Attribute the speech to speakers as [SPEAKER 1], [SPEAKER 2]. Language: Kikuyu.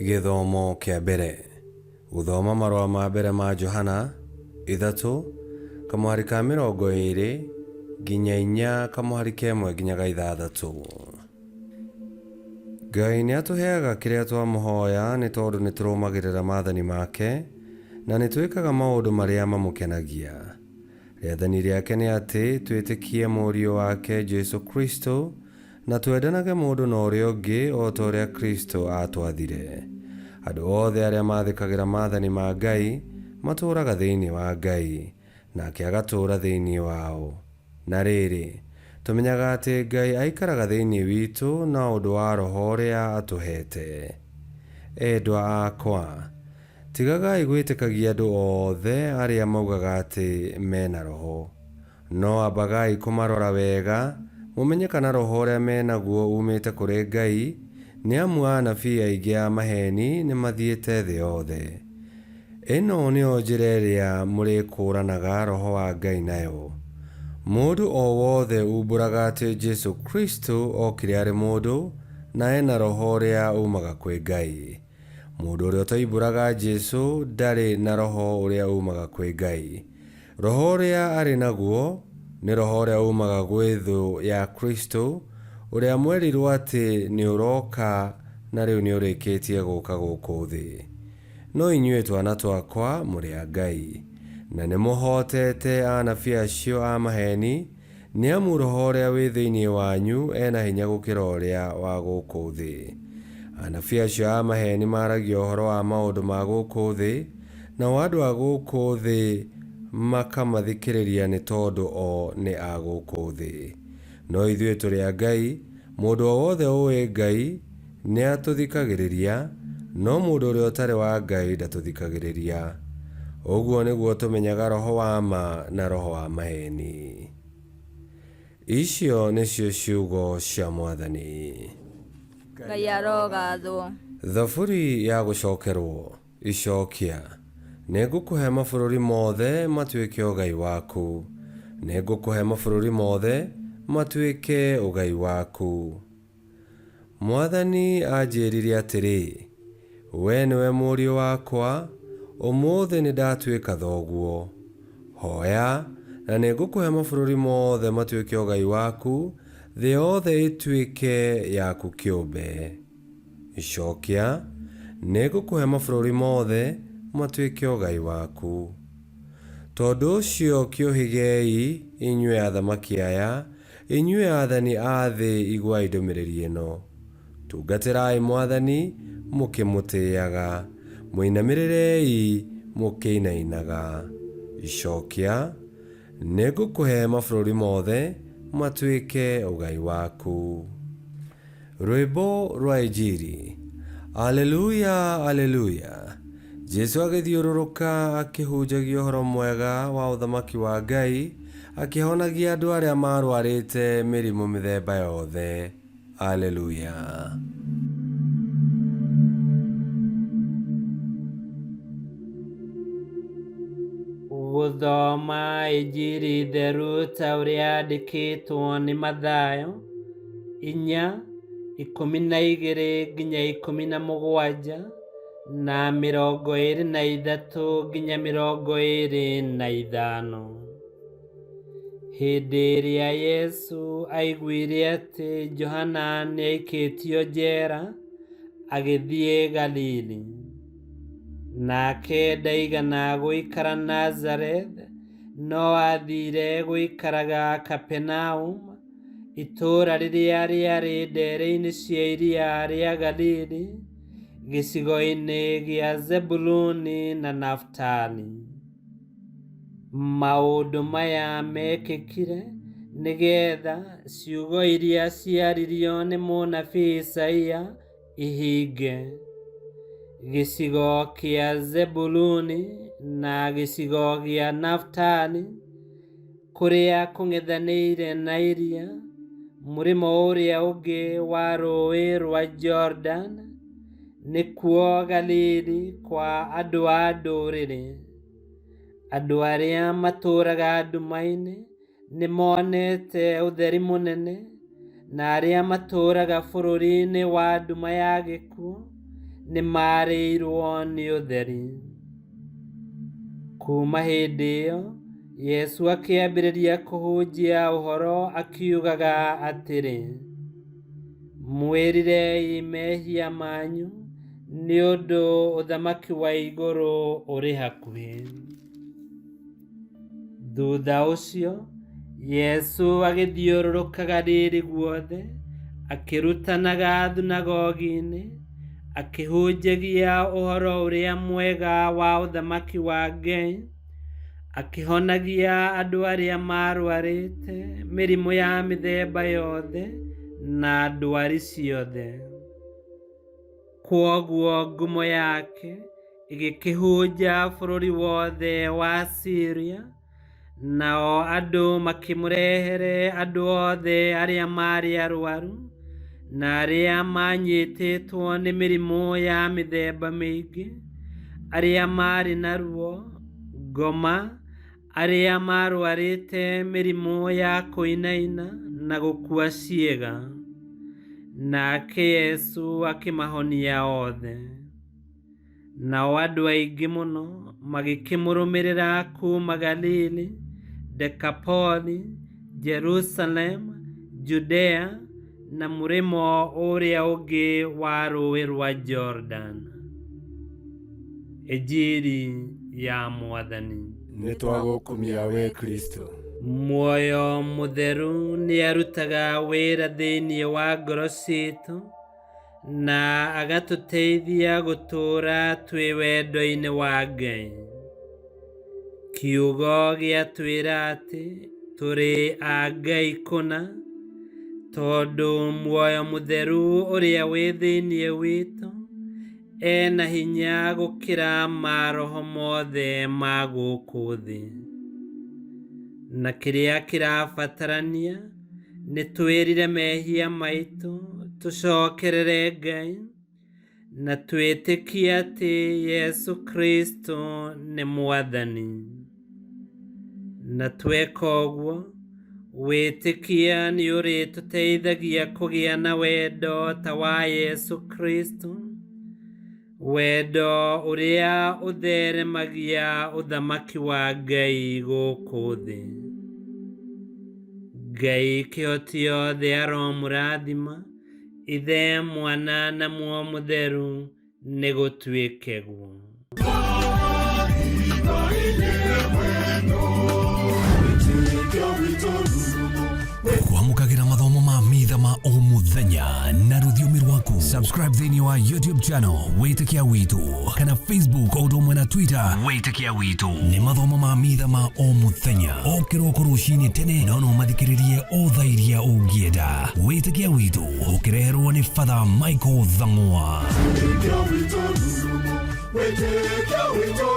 [SPEAKER 1] Gĩthomo kĩa mbere. Gũthoma marũa ma mbere ma Johana, 3, kamũhari ka 20 nginya 4 kamũhari ka 1 nginya ga 6. Ngai nĩ atũheaga kĩrĩa twamũhoya nĩ tondũ nĩ tũrũmagĩrĩra maathani make na nĩ twĩkaga maũndũ marĩa mamũkenagia. Rĩathani rĩake nĩ atĩ twĩtĩkie Mũriũ wake Jesu Kristo na twendanage mũndũ na ũrĩa ũngĩ o ta ũrĩa Kristo aatwathire. Andũ othe arĩa mathĩkagĩra maathani ma Ngai matũũraga thĩinĩ wa Ngai, nake agatũũra thĩinĩ wao. Na rĩrĩ, tũmenyaga atĩ Ngai aikaraga thĩinĩ witũ na ũndũ wa Roho ũrĩa atũheete. Endwa akwa, tigagai gwĩtĩkagia andũ othe arĩa maugaga atĩ me na Roho. No ambagai kũmarora wega, mũmenye kana roho ũrĩa me naguo uumĩte kũrĩ Ngai, nĩ amu anabii aingĩ a maheeni nĩmathiĩte thĩ yothe. Ĩno nĩyo njĩra ĩrĩa mũrĩkũũranaga Roho wa Ngai nayo, Mũndũ o wothe uumbũraga atĩ Jesũ Kristũ ookire arĩ mũndũ, na e na Roho ũrĩa uumaga kwĩ Ngai. Mũndũ ũrĩa ũtoimbũraga Jesũ ndarĩ na Roho ũrĩa uumaga kwĩ Ngai. Roho ũrĩa arĩ naguo nĩ roho ũrĩa uumaga gwĩ thũ ya Kristũ, ũrĩa mwerirwo atĩ nĩũrooka na rĩu nĩũrĩkĩtie gũũka gũkũ thĩ. No inyuĩ twana twakwa mũrĩ a Ngai, na nĩmũhootete anabii acio a maheeni, nĩ amu Roho ũrĩa wĩ thĩinĩ wanyu e na hinya gũkĩra ũrĩa wa gũkũ thĩ. Anabii acio a maheeni maaragia ũhoro wa maũndũ ma gũkũ thĩ, nao andũ a gũkũ thĩ makamathikĩrĩria nĩ tondũ o nĩ a gũkũ thĩ. No ithuĩ tũrĩ a Ngai, mũndũ o wothe ũũĩ Ngai nĩatũthikagĩrĩria, no mũndũ ũrĩa ũtarĩ wa Ngai ndatũthikagĩrĩria. Ũguo nĩguo tũmenyaga roho wa ma na roho wa maheeni. Icio nĩcio ciugo cia Mwathani.
[SPEAKER 2] Ngai arogathwo.
[SPEAKER 1] Thaburi ya gũcokerwo. Icokia. Nĩngũkũhe mabũrũri mothe matuĩke ũgai waku, nĩngũkũhe mabũrũri mothe matuĩke ũgai waku. Mwathani anjĩĩrire atĩrĩ, Wee nĩwe mũriũ wakwa, ũmũthĩ nĩndatuĩka thoguo. Hooya, na nĩngũkũhe mabũrũri mothe matuĩke ũgai waku, thĩ yothe ĩtuĩke yaku kĩũmbe. Icokia, Nĩngũkũhe mabũrũri mothe matuĩke ũgai waku. Tondũ ũcio kĩũhĩgei, inyuĩ athamaki aya, Inyuĩ aathani a thĩ iguai ndũmĩrĩri ĩno. Tungatĩrai Mwathani mũkĩmũtĩĩaga, mũinamĩrĩrei mũkĩinainaga. Icokia, Nĩngũkũhe mabũrũri mothe matuĩke ũgai waku. Rwĩmbo rwa Injiri. Aleluya, Aleluya! Jesu agĩthiũrũrũka akĩhunjagia ũhoro mwega wa ũthamaki wa Ngai, akĩhonagia andũ arĩa maarwarĩte mĩrimũ mĩthemba yothe. Aleluya!
[SPEAKER 3] Gũthoma Injiri theru ta ũrĩa yandĩkĩtwo nĩ Mathayo. Inya, 12 nginya 17, na 23 nginya 25. Hĩndĩ ĩrĩa Yesu aiguire atĩ Johana nĩaikĩtio njeera, agĩthiĩ Galili. Nake ndaigana gũikara Nazareth, no aathire gũikaraga Kapenaum, itũũra rĩrĩa rĩarĩ ndere-inĩ cia iria rĩa Galili, gĩcigo-inĩ gĩa Zebuluni na Nafitali. Maũndũ maya meekĩkire nĩgeetha ciugo iria ciaririo nĩ mũnabii Isaia ihinge. Gĩcigo kĩa Zebuluni na gĩcigo gĩa Nafitali kũrĩa kũng'ethanĩire na iria, mũrĩmo ũrĩa ũngĩ wa rũũĩ rwa Jordan, nĩkuo Galili kwa andũ a ndũrĩrĩ. Andũ arĩa matũũraga nduma-inĩ nĩmonete ũtheri mũnene, na arĩa matũũraga bũrũri-inĩ wa nduma ya gĩkuũ, Nĩmarĩirwo nĩ ũtheri. Kuuma hĩndĩ ĩyo Yesu akĩambĩrĩria kũhunjia ũhoro akiugaga atĩrĩ, Mwĩrirei mehia manyu, nĩ ũndũ ũthamaki wa igũrũ ũrĩ hakuhĩ. Thutha ũcio Yesu agĩthiũrũrũka Galili guothe, akĩrutanaga thunagogi-inĩ, akĩhunjagia ũhoro ũrĩa mwega wa ũthamaki wa Ngai, akĩhonagia andũ arĩa maarũarĩte mĩrimũ ya mĩthemba yothe na ndwari ciothe. Kwoguo ngumo yake ĩgĩkĩhunja bũrũri wothe wa Siria, nao andũ makĩmũrehere andũ othe arĩa maarĩ arwaru na arĩa maanyitĩtwo nĩ mĩrimũ ya mĩthemba mĩingĩ, arĩa maarĩ na ruo, ngoma, arĩa maarũarĩte mĩrimũ ya kũinaina na gũkua ciĩga. Nake Yesu akĩmahonia othe. Nao andũ aingĩ mũno magĩkĩmũrũmĩrĩra kuuma Galili, Dekapoli, Jerusalem, Judea, na mũrĩmo ũrĩa ũngĩ wa rũũĩ rwa Jordan. Injiri ya Mwathani.
[SPEAKER 4] Nĩ twagũkumia we Kristo.
[SPEAKER 3] Muoyo mũtheru nĩ arutaga wĩra thĩinĩ wa ngoro citũ na agatũteithia gũtũũra twĩ wendo-inĩ wa Ngai. Kiugo gĩatwĩra atĩ tũrĩ a Ngai kũna, tondũ muoyo mũtheru ũrĩa wĩ thĩinĩ witũ ena hinya gũkĩra maroho mothe ma gũkũ thĩ. Na kĩrĩa kĩrabatarania nĩ twĩrire mehia maitũ, tũcokerere Ngai, na twĩtĩkie atĩ Yesu Kristo nĩ Mwathani. Na tweka ũguo, wĩtĩkia nĩ ũrĩtũteithagia kũgĩa na wendo ta wa Yesu Kristo, wendo ũrĩa ũtheremagia ũthamaki wa Ngai gũkũ thĩ. Ngai kĩhoti yothe aromũrathima, Ithe, Mwana na Muoyo Mũtheru, nĩ gũtuĩke guo.
[SPEAKER 5] Kwamũkagĩra mathomo ma mitha ma o mũthenya na rũthiomi rwaku. Subscribe thĩinĩ wa YouTube channel Wĩtĩkia Witũ kana Facebook o ũndũ ũmwe na Twitter Wĩtĩkia Witũ. Nĩ mathomo ma mitha ma o mũthenya o kĩroko rũcinĩ tene, no no mathikĩrĩrie o thaa iria ũngĩenda. Wĩtĩkia Witũ ũkĩreherwo nĩ Father Michael Thang'wa.
[SPEAKER 4] Wĩtĩkia witũ, wĩtĩkia witũ.